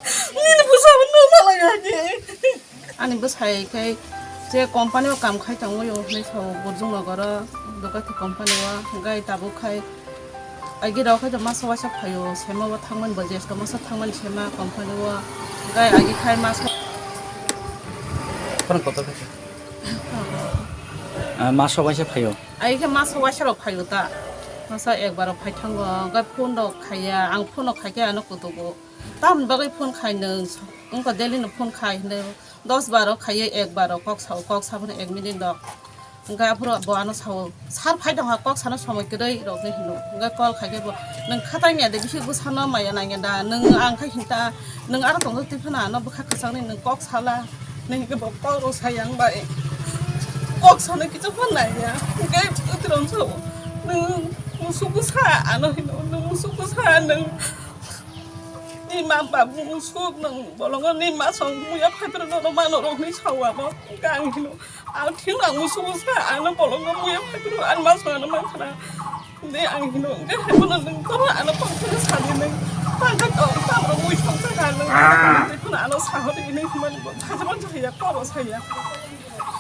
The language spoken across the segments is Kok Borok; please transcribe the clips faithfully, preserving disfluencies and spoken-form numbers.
Nini bwsabo nukmalai ani. Ani bwsai khe je company o kam khai tongwi o hinwi sao Burjungnogoro Dukati company o, hwnkhe tabuk khai agi rok khai masa waisa phaio, sema o thangmani bo jesko masa thangmani sema company o, hwnkhe agi khai masa. Phone kotor khe. Ah, masa waisa phaio. Agi khe masa waisa rok phaio ta. Masa ekbar rok phai thango, hwnkhe phone rok khaiya, ang phone rok khaikhe ano kutugo. Tamni bagwi phone khai nwng, wngkha daily no phone khai hwnwi dos baro khaiwi ek baro kok sao, kok sabono ek minute rok. Hwnkhe aphuru bo ano sao, "Sir phai tongkha, kok sana somoi kwrwi," rokni hino. Hwnkhe call khaikhe bo, "Nwng kha tangya de, bisi bwsano maya nangya da, nwng ang khai hinta, nwng aro tongthok twi phano ano bwkha kwchangni nwng kok sala," hwnwi hwnkhe bo kok rw saya ang bai. Kok sana kichu phano naiya. Hwnkhe twtwrwng sao, "Nwng musuk bwsa ano hino, nwng musuk bwsa nwng." Ni ma babu musuk nang bolongo ni ma song muya phaipra no mano rok ni sawa no kang hino. Ang thing ang musuk musa ano bolongo muya phaipra an ma song ano man khana. De ang hino ke hebo no nang to ano pang khana sali nang pang kha to pang ro mui song sa nang. Khana ano saho de ni man bo thajaban saya to ro saya.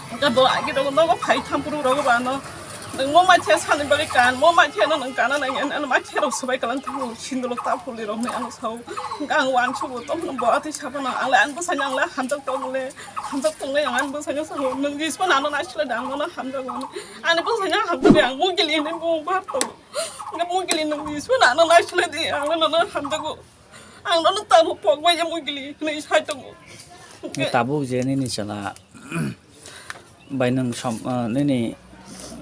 Hwnkhe bo agi rok nogo phai thampuru rogo ba ano. Nwng mo maithe sani bagwi kan, mo maithe no nwng kana nang, ano maithe rok swbai kalang thango, sindolo ta phuli rok hinwi ano sao. Hwnkhe ang uansugo, tongphano bo atwi saphano, ang le ani bwsai no ang le hamjak tongo le, hamjak tongnai ang ani bwsai no sao. Nwng jisphano ano naisle da, ang nono hamjago hinwi. Ani bwsai no hamjagwi ang mugili hinwi bumung bar tongo. Hwnkhe mugili nwng jisphano ano naisle di, ang le nono hamjago. Ang nono tamo pok bai ya mugili hinwi sai tongo. Tabuk je nini chwla bai nwng som, ah, nini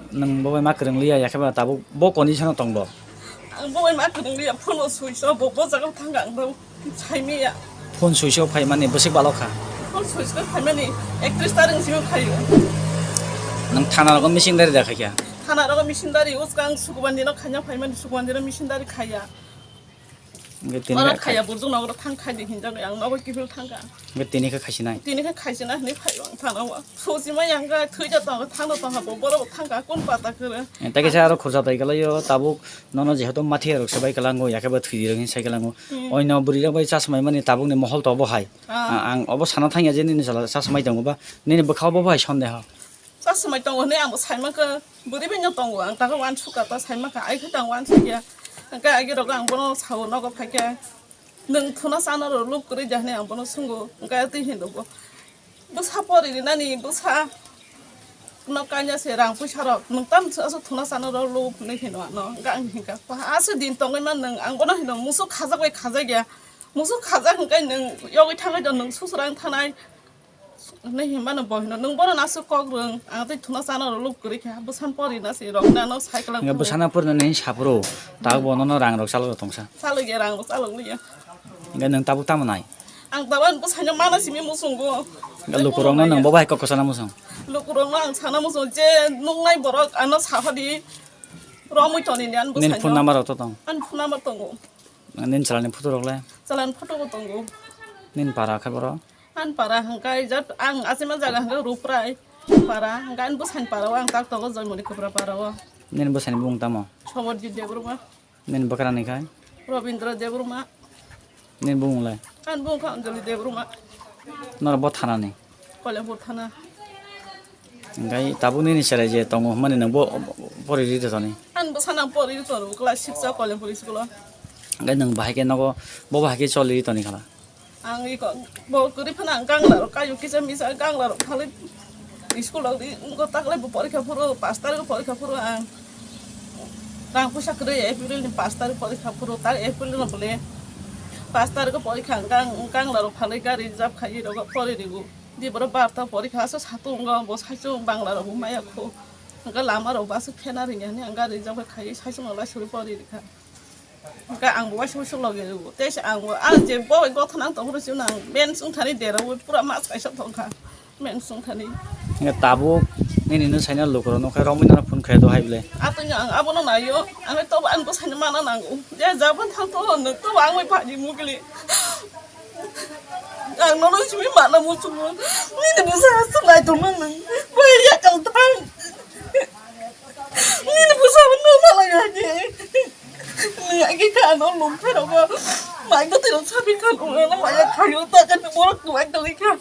nwng bo bai ma kwrwng liya, yakhe ba tabuk bo condition o tong bo. Ang bo bai ma kwrwng liya, phone o switch off, bo, bo jaga o thang ang bo sai maya. Phone switch off khai mani bwswk balok kha. Phone switch off khai mani ekatris tarik simi khaio. Nwng thana rogo missing dari da khaikha? Thana rogo missing dari, uskang Sukubandi no khaina phai mani, Sukubandi no missing dari khaiya. Hwnkhe tini oro kha-, khaiya, burjung nogo thang khai di hinjak, ang nogo kiphil thangkha. Hwnkhe tini khe khaisinai? Tini khe khaisinai hinwi phai ang thana o. Sosi ma yang kha, thwi ja tong, thang da tong ha, bo borok thangkha, kun pata kwrwi. Eh, tei kaisa aro khursa tai kalaio, tabuk nono jehetu mathiya rok se bai kalango, yakhe bo thwi di rok hinwi sai kalango. Hmm. Oino bwrwi rok bai chasmai mani tabuk ni mohol to bo hai. Ah. Ah, ang obo sana thangya je nini sala chasmai tongo ba, nini bwkha obo bo hai sondeho. Chasmai tongo hinwi ang bo sai mankha, bwrwi bai no tongo, ang tago uansukha ta sai mankha, ai khe ta ang uansukya. Hwnkhe agi rok ang bono sao nogo phaikhe, "Nwng thuna chana rw lub kwrwi da?" hinwi ang bono swngo. Hwnkhe twi hinwi bo, "Bwsa pori rinani, bwsa no kanya se rang puisa rok, nwng tam aswk thuna chana rw lub?" hinwi hino ano. Hwnkhe ang hinkha, "Aswk din tongwi man nwng?" Ang bono hino, "Musuk khajak bai khajak ya, musuk khajak hwnkhe nwng yogwi thangwi do, nwng susurang thanai." Hinwi hinmano bo hino, "Nwng bono nasu kok rwng, ang tei thuna chana rw lub kwrwi kha, bwsano pori na se rok nano cycle. Hwnkhe bwsano pori nani saphuru, tabuk bo nono rang rok chalok rok tongsa. Chalok ya, rang rok chalok liya." Hwnkhe nwng tabuk tamo nai? Ang tabuk ani bwsaino mana simi muchungo. Hwnkhe lukurokno nwng bo bai kok kwchana muchung? Lukurokno ang sana muchungo, je nuknai borok ano saphadi romwi toni ni ani bwsaino. Nini phone number rok to tong? Ani phone number tongo. Nini chalani photo rok le? Chalani photo bo tongo. Nini para khe borok? Ani para hwnkhe jat ang achima jaga hwnkhe Ruprai para, hwnkhe ani bwsani para o ang tak tongo Joymoni Kupra para o. Nini bwsani bumung tamo? Somorjit Debbarma. Nini bwkrani khai? Robindra Debbarma. Nini bumung le? Ani bumung kha Anjali Debbarma. Norok bo thanani? Koilampur thana. Hwnkhe tabuk nini chwrai je tongo hwnmani nwng bo pori ri tongthoni? Ani bwsano ang pori ri tongo class six o Koilampur school o. Hwnkhe nwng bahai khe nogo, bo bahai khe choli ri toni khala? Ang iko bo kwrwi phano ang gangla rok kaio kisa misa gangla rok phalwi school rok di wngkha, taklai bo porikha phuru, pash tarikh o porikha phuru ang rang puisa kwrwi April ni pash tarikh porikha phuru, tak April no bole pash tarikh o porikha ang gang-, gangla rok phalwi gari reserve khaiwi rogo pori rigo. Di borok barta porikha aswk satung wngkha bo saichung bangla rok bo maya khu. Hwnkhe lama rok bo aswk phena ringya hwnwi ang gari reserve khaiwi saichung no laisuri pori rikha. Hwnkhe ang bo waisa waisa logi rwo. Tei se ang bo, ang je bo bai gotha nang tongphuru chwng nang mens wngthani dera bo pura mas kaisa tongkha. Mens wngthani. Hwnkhe tabuk nini nwng saina lukurok nokha romwi nang phone khe do hai bwle. Atwino ang abono naio. Ang tobo ang bwsaino mana nango. Je jabon thang to nwng tobo ang bai phaidi mugili. Ang nono simi mana muchungo. Nini bwsa aswk naithok nang nwng. Bai yakal thang. Nini bwsa bo nukmalai ani. Nwng agi kha ano lum phairokgo. Mai mwtai rok sapi kha nung ano maya khayo ta khe borok kwlai tongwi kha.